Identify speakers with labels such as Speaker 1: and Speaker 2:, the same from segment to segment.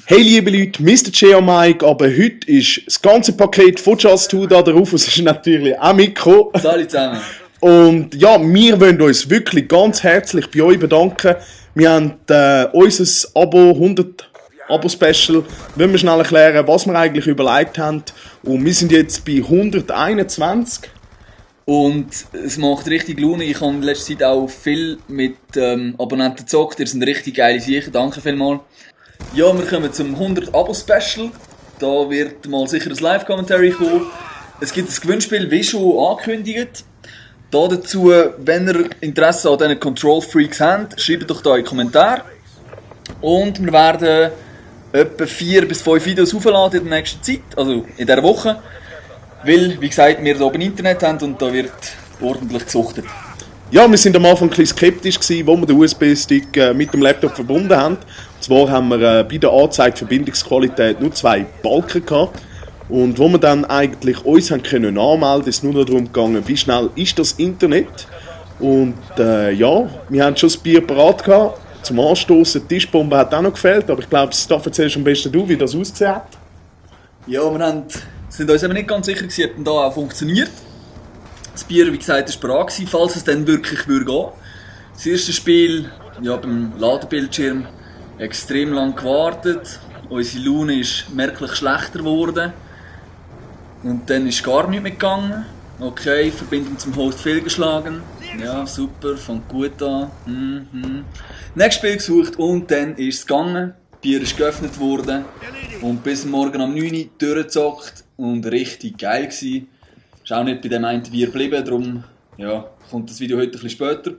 Speaker 1: Hey liebe Leute, Mr. J. Mike, aber heute ist das ganze Paket von Just Two da drauf, es ist natürlich auch Mikro.
Speaker 2: Salut zusammen.
Speaker 1: Und ja, wir wollen uns wirklich ganz herzlich bei euch bedanken. Wir haben unser Abo, 100 Abo-Special, wollen wir schnell erklären, was wir eigentlich überlegt haben. Und wir sind jetzt bei 121.
Speaker 2: Und es macht richtig Laune. Ich habe in letzter Zeit auch viel mit Abonnenten gezockt. Ihr seid richtig geile Sachen. Danke vielmals. Ja, wir kommen zum 100 Abo-Special. Da wird mal sicher ein Live-Commentary kommen. Es gibt ein Gewinnspiel, wie schon angekündigt. Da dazu, wenn ihr Interesse an diesen Control-Freaks habt, schreibt doch da in die Kommentare. Und wir werden etwa 4 bis 5 Videos aufladen in der nächsten Zeit, also in dieser Woche. Weil, wie gesagt, wir hier oben Internet haben und da wird ordentlich gesuchtet.
Speaker 1: Ja, wir sind am Anfang ein bisschen skeptisch gewesen, wo wir den USB-Stick mit dem Laptop verbunden haben. Und zwar haben wir bei der angezeigten Verbindungsqualität nur 2 Balken gehabt. Und wo wir dann eigentlich uns haben können anmelden, ist nur noch darum gegangen, wie schnell ist das Internet. Und ja, wir haben schon das Bier parat gehabt. Zum Anstoßen, die Tischbombe hat auch noch gefehlt, aber ich glaube, da erzählst du am besten du, wie das ausgesehen hat.
Speaker 2: Ja, sind uns eben nicht ganz sicher gewesen, ob das auch funktioniert. Das Bier, wie gesagt, war parat gewesen, falls es dann wirklich würde gehen. Das erste Spiel, ja, beim Ladebildschirm, extrem lang gewartet. Unsere Laune ist merklich schlechter geworden. Und dann ist gar nichts mehr gegangen. Okay, Verbindung zum Host fehlgeschlagen. Ja, super, fängt gut an. Nächstes Spiel gesucht und dann ist es gegangen. Das Bier ist geöffnet worden. Und bis morgen um 9 Uhr durchgezockt. Und richtig geil gewesen. Ist auch nicht bei dem einen Bier geblieben, darum ja, kommt das Video heute ein bisschen später.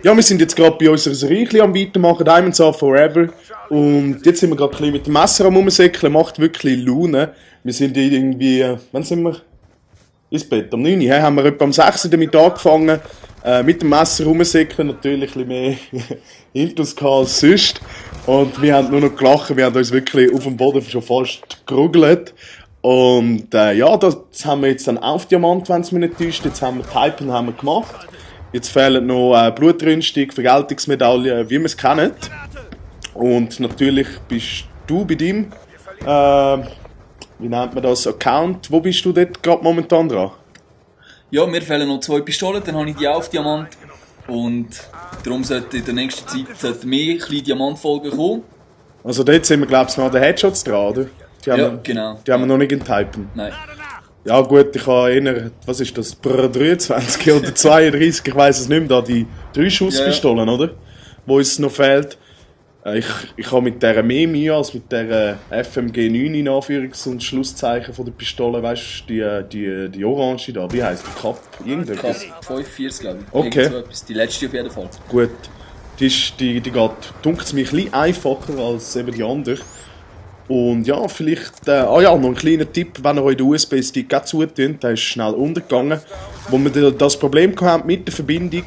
Speaker 1: Ja, wir sind jetzt gerade bei unserer Serie am Weitermachen, Diamonds Are Forever. Und jetzt sind wir gerade ein bisschen mit dem Messer am Rumsäckeln, macht wirklich Laune. Wir sind irgendwie, wann sind wir? Ins Bett, am 9 Uhr, haben wir etwa am 6 Uhr damit angefangen, mit dem Messer rumsäckeln, natürlich ein bisschen mehr Intus als sonst. Und wir haben nur noch gelacht, wir haben uns wirklich auf dem Boden schon fast gerugelt. Und ja, das haben wir jetzt dann auf Diamant, wenn es mich nicht täuscht. Jetzt haben wir Typen haben wir gemacht. Jetzt fehlen noch Blutrünstung, Vergeltungsmedaillen, wie wir es kennen. Und natürlich bist du bei deinem, wie nennt man das, Account. Wo bist du dort gerade momentan dran?
Speaker 2: Ja, mir fehlen noch 2 Pistolen, dann habe ich die auch auf Diamant. Und darum sollte in der nächsten Zeit mehr kleine Diamantfolgen kommen.
Speaker 1: Also dort sind wir, glaube ich, noch an den Headshots dran, oder?
Speaker 2: Genau.
Speaker 1: Die haben wir noch nicht in Typen.
Speaker 2: Nein.
Speaker 1: Ja gut, ich habe eher, was ist das, 23 oder 32, ich weiss es nicht mehr, da die 3-Schuss-Pistolen, oder? Wo uns noch fehlt. Ich habe mit dieser mehr Mühe als mit dieser FMG 9 in Anführungs- und Schlusszeichen von der Pistole, weißt du, die orange da, wie heisst die? Cup? Irgendetwas?
Speaker 2: Cup 45, glaube ich.
Speaker 1: Okay.
Speaker 2: Die letzte auf jeden Fall.
Speaker 1: Gut. Die geht, dunkelt es mir ein bisschen einfacher als eben die andere. Und ja, vielleicht, noch ein kleiner Tipp, wenn ihr euch den USB-Stick auch zutun, der ist schnell untergegangen. Wo wir das Problem hatten mit der Verbindung,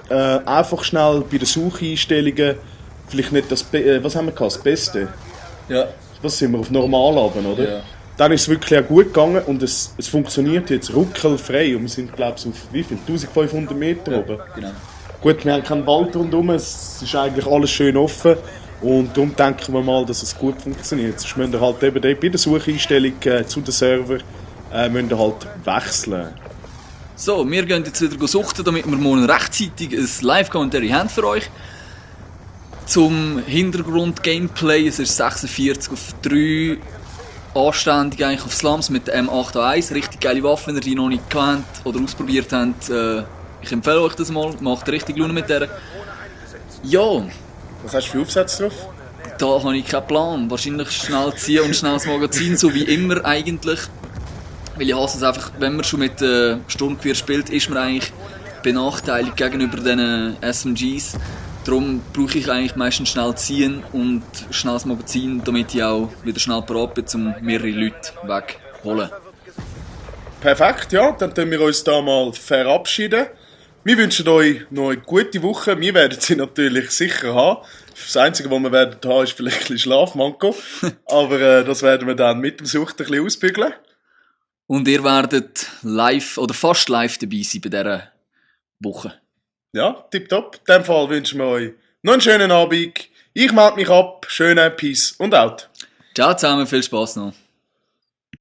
Speaker 1: einfach schnell bei den Sucheinstellungen, vielleicht nicht das, was haben wir gehabt, das Beste?
Speaker 2: Ja.
Speaker 1: Was sind wir, auf normal haben, oder?
Speaker 2: Ja.
Speaker 1: Dann ist es wirklich auch gut gegangen und es funktioniert jetzt ruckelfrei und wir sind, glaube ich, auf wie viel? 1500 Meter oben.
Speaker 2: Genau.
Speaker 1: Gut, wir haben keinen Wald rundherum, es ist eigentlich alles schön offen. Und darum denken wir mal, dass es gut funktioniert. Sonst müsst ihr halt eben bei der Sucheinstellung zu den Server müsst ihr halt wechseln.
Speaker 2: So, wir gehen jetzt wieder suchten, damit wir morgen rechtzeitig ein Live-Commentary haben für euch. Zum Hintergrund-Gameplay, es ist 46 auf 3, anständig eigentlich auf Slums mit der M8A1. Richtig geile Waffe, wenn ihr die noch nicht kennt oder ausprobiert habt. Ich empfehle euch das mal, macht richtig Laune mit der. Ja.
Speaker 1: Was hast du für Aufsätze drauf?
Speaker 2: Da habe ich keinen Plan. Wahrscheinlich schnell ziehen und schnell das Magazin, so wie immer eigentlich. Weil ich hasse es einfach, wenn man schon mit Sturmgewehr spielt, ist man eigentlich benachteiligt gegenüber diesen SMGs. Darum brauche ich eigentlich meistens schnell ziehen und schnell das Magazin, damit ich auch wieder schnell parat bin, um mehrere Leute wegholen.
Speaker 1: Perfekt, ja. Dann können wir uns da mal verabschieden. Wir wünschen euch noch eine gute Woche. Wir werden sie natürlich sicher haben. Das Einzige, was wir werden haben, ist vielleicht ein bisschen Schlafmanko. Aber das werden wir dann mit dem Sucht ein bisschen ausbügeln.
Speaker 2: Und ihr werdet live oder fast live dabei sein bei dieser Woche.
Speaker 1: Ja, tipptopp. In diesem Fall wünschen wir euch noch einen schönen Abend. Ich melde mich ab. Schönen Peace und out.
Speaker 2: Ciao zusammen, viel Spaß noch.